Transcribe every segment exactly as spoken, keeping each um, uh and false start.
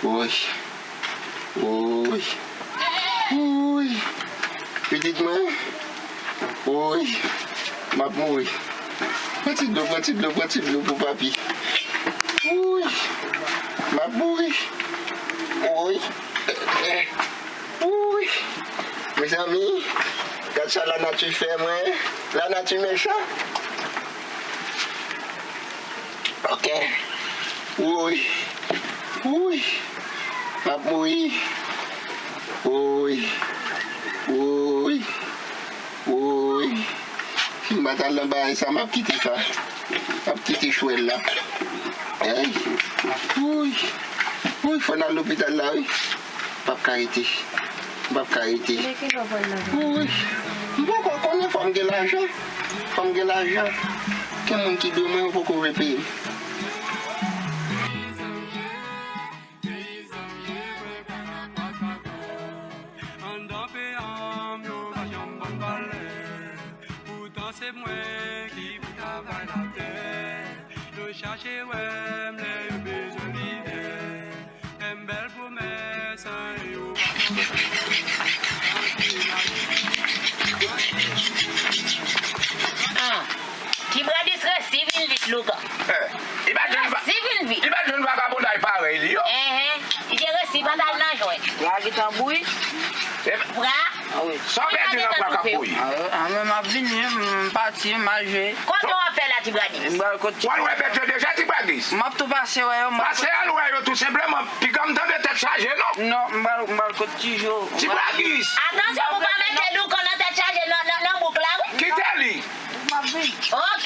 Woy. Woy. Woy. Pitit mwen. Woy. M ap mouri. Pran ti dlo, pran ti dlo, pran ti dlo pou papi. Woy. M ap mouri. Woy. Woy. Mezanmi, gad sa lanati fè mwen. Lanati mechan. Ok. Woy. Woy. M ap mouri. Woy. Woy. Woy. Si m pa t al nan bagay sa, m ap kite sa. M ap kite chwèl la. Ay. Woy. Woy, fò n al lopital la, wi. M p ap ka rete. M p ap ka rete. Woy. M poko konnen, fò m gen lajan. Fò m gen lajan. Gen moun ki dwe mwen, yo poko vle peye m. Anndan peyi an m, yo pa janm ban m valè. Poutan se mwen ki pou travay latè. Yo chache wè m lè yo bezwen lidè. Fè m bèl pwomès, an yo pa pran. Ah, Ti Bradis resi vin vit, Lougan. Eh, imajine va- Resi vin vit. Imajine vagabonday parèy li yo. Enhen, li te resi pa t al nan jwèt. Pra ki tanbouy. Eh, Pra. Ah wi. Sa w pèdi nan Pra k ap bouyi? Ah, ah, men m ap vini, m pati, m al jwe. Kote w ap fè la, Ti Bradis? M pral kot Ti W al wè bèt yo deja, Ti Bradis? M ap tou pase wè yo, m pral Pase al wè yo tou senpleman. Piga m tande tèt chaje, non? Non, m pral, m pral kot Ti Jo. Ti Bradis! Atansyon pou pa mete Lougan nan tèt chaje nan, nan, nan bouk la, wi. Kite li. M ap vin. Ok.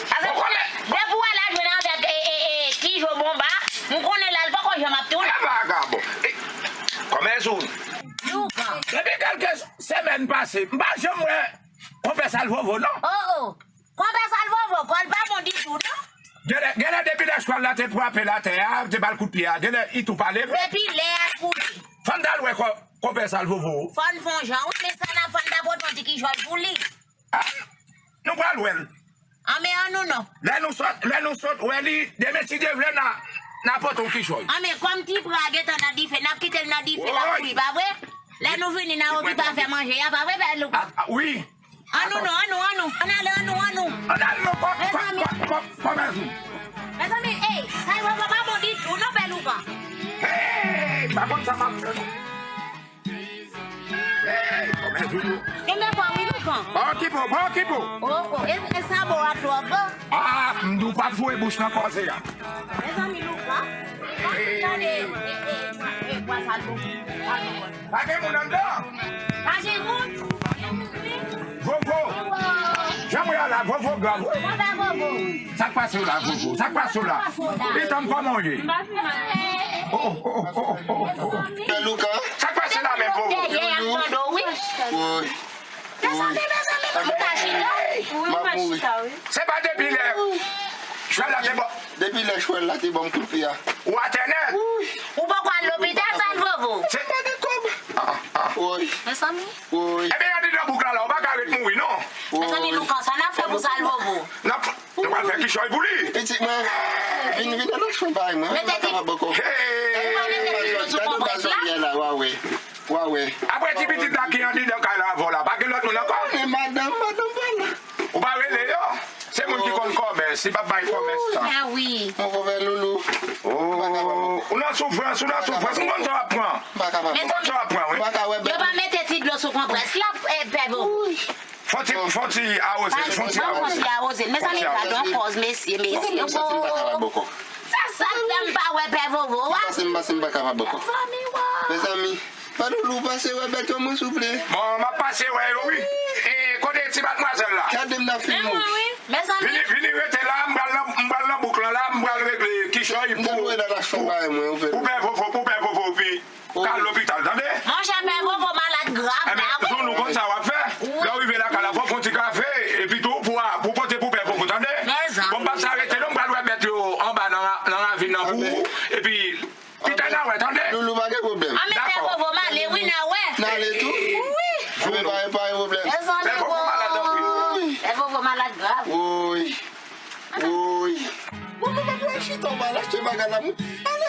Paske Bon, kòmè- depi w al al jwenn avèk, e, e, e, Ti Jo Bonba, m konnen la, l poko janm ap tounen. E vagabon. E, kòmè sou. Lougan. Depi kèlke semèn pase, m pa janm wè Konpè Salvovo, non. Oh, oh. Konpè Salvovo, kò l pa bon ditou, non. Genlè, genlè depi lè chwal la te frape l atè a, te ba l kout pye a, genlè li tou pa leve. Depi lè a pou li. Fò n t al wè kò, Konpè Salvovo. Fò n fè yon jan, wi, men sa n ap fè, n ta pote yon ti kichòy pou li. Ah, nou pral wè l. Anben, annou non. Lè nou sot, lè nou sot wè li, demen si Dye vle, n a, n a pote yon kichòy. Anben, kòm Ti Pra gentan nan dife, n ap kite l nan dife la pou li, pa vre? Lè nou vini, n a okipe afè manje a, pa vre, bèl ou pa? Ah, ah, wi. Annou non, annou, annou. Ann ale, annou, annou. Ann ale non, kò, kò, kò, kò, kò, mezanmi. Mezanmi, ey, sa yo pa bon ditou, non, bèl ou pa? Hey, pa konn sa m ap fè, non. Hey, kòmè Jojo. Genlè pa wi, Lougan. Pa okipe w, pa okipe w. Oh, oh, e, e sa bo a twò bon. Ah, m di w pa foure bouch nan kòze a. Mezanmi, Lougan. Gade, e, e, e, bwa sa dlo. Pa gen moun anndan. Pa gen moun. Vovo. Jan m wè a la, Vovo grav wi. Konpè Vovo. Sa k pase w la, Vovo? Sa k pase w la? Pitanm, kòman w ye? M pa pi mal. Oh, oh, oh, oh, oh, oh, oh. Lougan. Sa k pase la menm, Vovo? Dèyè y ap tande w, wi. Woy. Mezanmi, mezanmi, m ap chita. Wi, m ap chita, wi. Se pa depi lè chwèl la te ban, depi lè chwèl la te ban m kout pye a. Ou atè nèt. Ou poko al lopital, Salvovo? Se pa de kòb. Ah, ah. Woy. Mezanmi. Woy. Ebyen, y ap vin nan bouk la, la, ou pa ka ret mouri, non. Mezanmi, Lougan, sa n ap fè pou Salvovo? N ap, nou pral fè kichòy pou li. Pitit mwen, vin, vin nan lòt chanm bay mwen. Mete ti, ou pa mete ti dlo sou konprès la? Wa wè, wa wè. Apre ti pitit la ki andidan kay la avè w la, pa gen lòt moun ankò? Men madanm, madanm pa la. Ou pa rele yo? Se moun ki konn kòmès, li p ap bay kòmès tan. Ah wi. Mon pòv loulou. Oh, ou nan soufrans, ou nan soufrans. M konn sa w ap pran. M konn sa w ap pran, wi. Yo pa mete ti dlo sou konprès la, eh, Pè Vovo. Fon ti, fon ti awoze l, fon ti awoze l. Fon ti awoze l. Mezanmi, gadon kòz, mesye, mesye. Sa, sa k fè m pa wè Pè Vovo a? M panse m pa kapab ankò. Mezanmi, pa loulou pase wè bèt yo, mwen, souple. Bon, m ap pase wè yo, wi. E, kote ti madmwazèl la? Gade m nan fim ou. Mezanmi. Vini, vini rete la, m pral nan, m pral nan bouk lan la, m pral regle kichòy pou, pou Pè Vovo, pou Pè Vovo pi. Ka al lopital, tande? Monchè, Pè Vovo malad grav la, wi. Ebyen, nou konn sa w ap fè. Lè w rive lakay la, fò w fè yon ti kafe, epi tou, pou a, pou pote pou Pè Vovo, tande? Bon, m p ap sa rete non, m pral wè bèt yo anba nan, nan ravin nan pou ou, epi pita n a wè, tande? Loulou, pa gen pwoblèm. Anben, Pè Vovo, m ale, wi, n a wè. N ale tou? Wi. Anben, pa, pa gen pwoblèm. Pè Vovo malad anpil. Pè Vovo malad grav. Woy. Woy. Bon, bon, bon, bon, chita, w pa al achte bagay la, moun. Ale,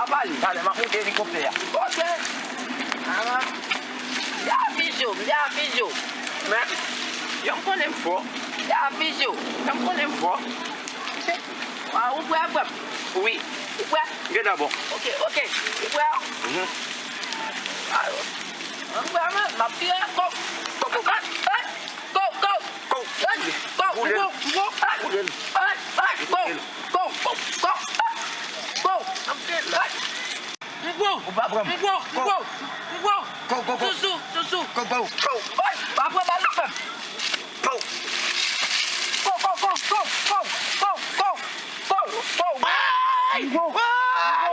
pa pale. Talè m ap monte elikoptè a. Ok. Ah, m de afiche w, m de afiche w. Men, yo, m konnen m fò. M de afiche w. Men, m konnen m fò. Ah, ou prè, frè m? Wi. Ou prè? Gen dabò. Ok, ok. Ou prè? Mhm. Ah, ou prè, men? M ap tire. Go! Go, go, go! Go, go! Go! Go! Go! Go! Go! Go! Go! Go! Go! M bon! Ou pa pran m. M bon! M bon! M bon! Go, go, go! Sousou! Sousou! Go, go! Go! Oy! Pa pran bal nan fè m! Go! Go, go, go! Go! Go! Go! Go! Go! Ay! Go! Ay!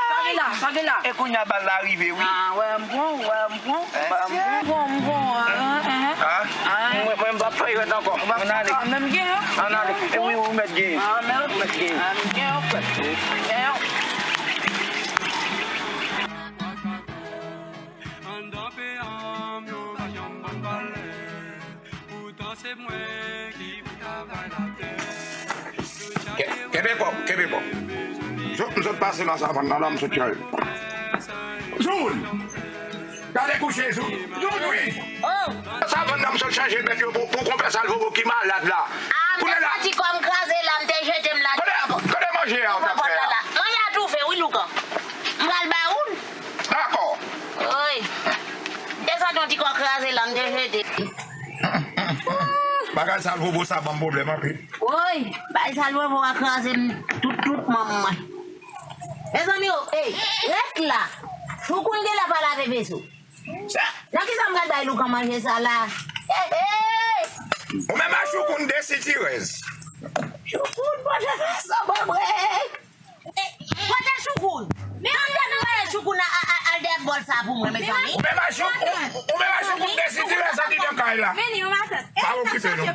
Sa gen la? Sa gen la? E kounye a bal la rive, wi. Ah, wè, m bon, wè, m bon. M bon, m bon, ah, ah, ah. Mwen, mwen, m p ap fè erè ankò. Ann ale. Ah, men m gen yon. Ann ale. E wi, ou mèt genyen. Ah, men ou mèt genyen. Ah, m gen yon frè. M gen yon. Anndan peyi a m, yo pa janm ban m valè. Poutan se mwen ki pou travay latè. Ke-, kenbe kò w, kenbe kò w. Sot, m sot pase nan savann nan la, m sot chanje. Zoun! Gade kouche, Zoun! Zoun, wi! Oh! Nan savann nan, m sot chanje bèt yo pou, pou konpè Salvovo ki malad la. Ah, m te santi kò m kraze la, m te jete m la. Kote, kote manje a w t ap fè a? Manje a toufe, wi, Loukan. M pral ba ou l. Dakò. Oy. M te santi yon ti kò kraze la, m te jete. Bagay Salvovo sa ban m pwoblèm anpil. Woy, bay Salvovo a kraze m tout, tout manm mwen. Mezanmi, o, ey, rèt la. Choukoun genlè pa lave veso. Nan kisa m pral bay Loukan manje sa la? Ey, ey! Ou menm a Choukoun desitirèz. Choukoun, pote veso ban mwen. Kote Choukoun? Tande m voye Choukoun a, a, a, al dèyè bòl sa pou mwen, mezanmi. Ou menm a Chou-, ou, ou menm a Choukoun desitirèz andidan kay la. Vini, yon matant. Pa okipe nou.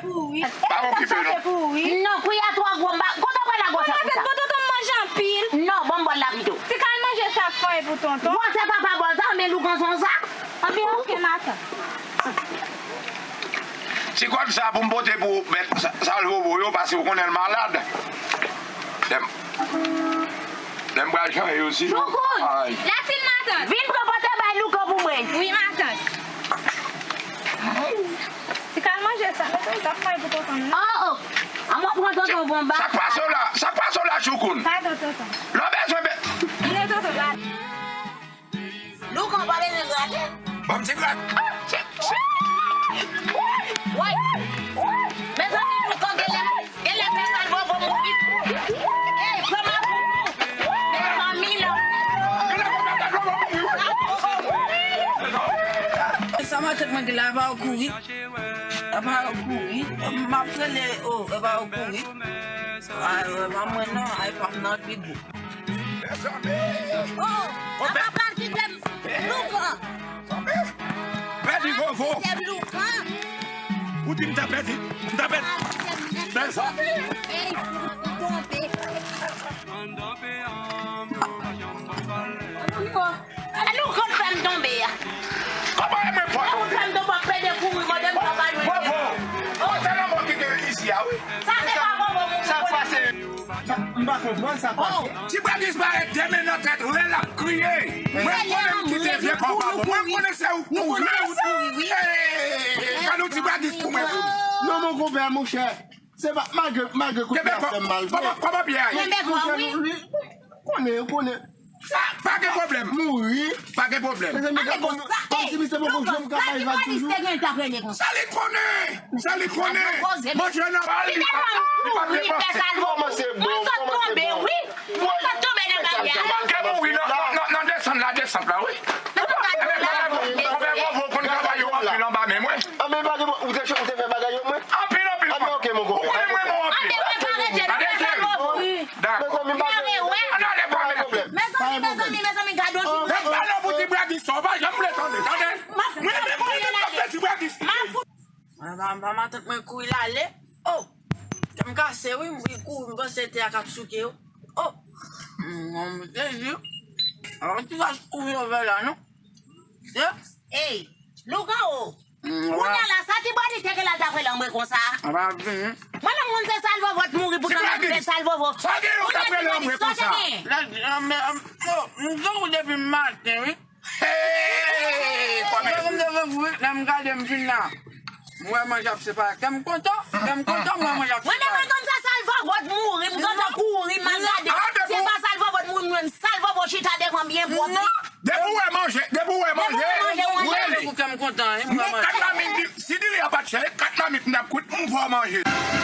Pa okipe nou. Non, kwi a twò gwo, m pa, kote w pral a gwosè pou sa? Matant, bon, tonton m manje anpil. Non, ban m bòl la pito. Ti kal manje sa fay pou tonton. Gwosè papa bòl sa, men Loukan se yon zak. Anpi, ok, matant. Ti kòd sa pou m pote pou bèt Sa-, Salvovo yo, paske ou konnen l malad. Lè m, lè m pral chanje yo, sinon. Choukoun! Ay. Latin, matant. Vin pran pòte bay Loukan pou mwen. Wi, matant. Ti kal manje sa, mezanmi, t ap fay pou tonton m, non? Oh, oh. An mwen pran tonton bon ba. Sa k pase w la? Sa k pase w la, Choukoun? Padon, tonton. Lè w bezwen be- Vini, tonton, la. Loukan pa bezwen grate. Ban m ti grat. Woy! Mezanmi, Loukan genlè, genlè fè Salvovo mouri. Ey, pran makout ou. Mezanmi, lè w Mwen gen la, epa ou kouri. Epa ou kouri. M ap rele, o, epa ou kouri. Ay, epa mwen non, ay pa m nan pi gwo. Oh, apa pral kite m loukan. Pèdi vovo. Kite m loukan. Ou di m ta pèdi, m ta pèdi. Mezanmi. Ey, m tonbe. Loukan fè m tonbe a. Kòman e mwen fò tonbe? Fè m tonbe, ap pede kouri, mande m travay mwen. Vovo. Ou se lanmò ki gen isi a, wi. Sa se pa vovo, moun. Sa pase. M pa konprann sa pase. Ti Bradis parèt demen nan tèt, lè l ap kriye. Mwen konnen m kite vye kòb a bon. Mwen konnen se ou k mouri. Gade yon Ti Bradis pou mwen. Non, mon konpè, monchè. Se pa malgre, malgre kout la fè m mal vre. Kòman, kòman pye a ye? Monchè, nou, li konnen, konnen. Sa, pa gen pwoblèm. Mouri. Pa gen pwoblèm. Mezanmi, gade kòm, kòm si misye poko janm ka bay vag toujou. Sa li konnen? Sa li konnen? Monchè, nan. Si tèlman m kouri, pè Salvo, mwen sot tonbe, wi. Mwen sot tonbe nan bagay. Kòman ke mouri nan, nan, nan, nan desann la, desann la, wi. Konpè Vovo konn travay yo anpil anba men mwen. Anben, pa gen, ou te, ou te fè bagay yo, mwen? Anpil, anpil. Anben, ok, mon konpè. Ou konnen mwen, mwen anpil. Anben, mwen pa rete nan pè Salvo. Dakò. Mezanmi, mezanmi, mezanmi, gade yon ti. Mwen pale pou Ti Bradis sa, ou pa janm vle tande, tande. Mwen menm mwen menm ap fè Ti Bradis. Mwen pa, pa matant mwen kouri l ale. Oh! Kè m kase wi, m kouri, m panse tè a k ap souke yo. Oh! Mwen sezi. Avan ti ras kouri yo fè la, non? Ey, loukan o. Kounye a la, sa Ti Bradis te gen la l t ap rele anmwe konsa? Mwen menm moun se Salvovo t mouri pou tande moun se Salvovo. Sa gen yon k ap rele anmwe konsa? Lè, m tankou depi maten, wi. Hey, kòmè. Mwen menm devan wi, lè m gade m vin la. M wè manje ap separe. Kè m kontan, kè m kontan, m wè manje ap separe. Mwen menm mwen konn sa Salvovo t mouri, m kontan kouri, m al gade. Se pa Salvovo t mouri, mwen Salvovo chita devan byen pwòp. Depi w wè manje, depi w wè manje, ou rele. Pou kè m kontan, wi, m wè manje. Kat mamit, si diri a pa t chè, kat mamit m t ap kwit, m fè w manje.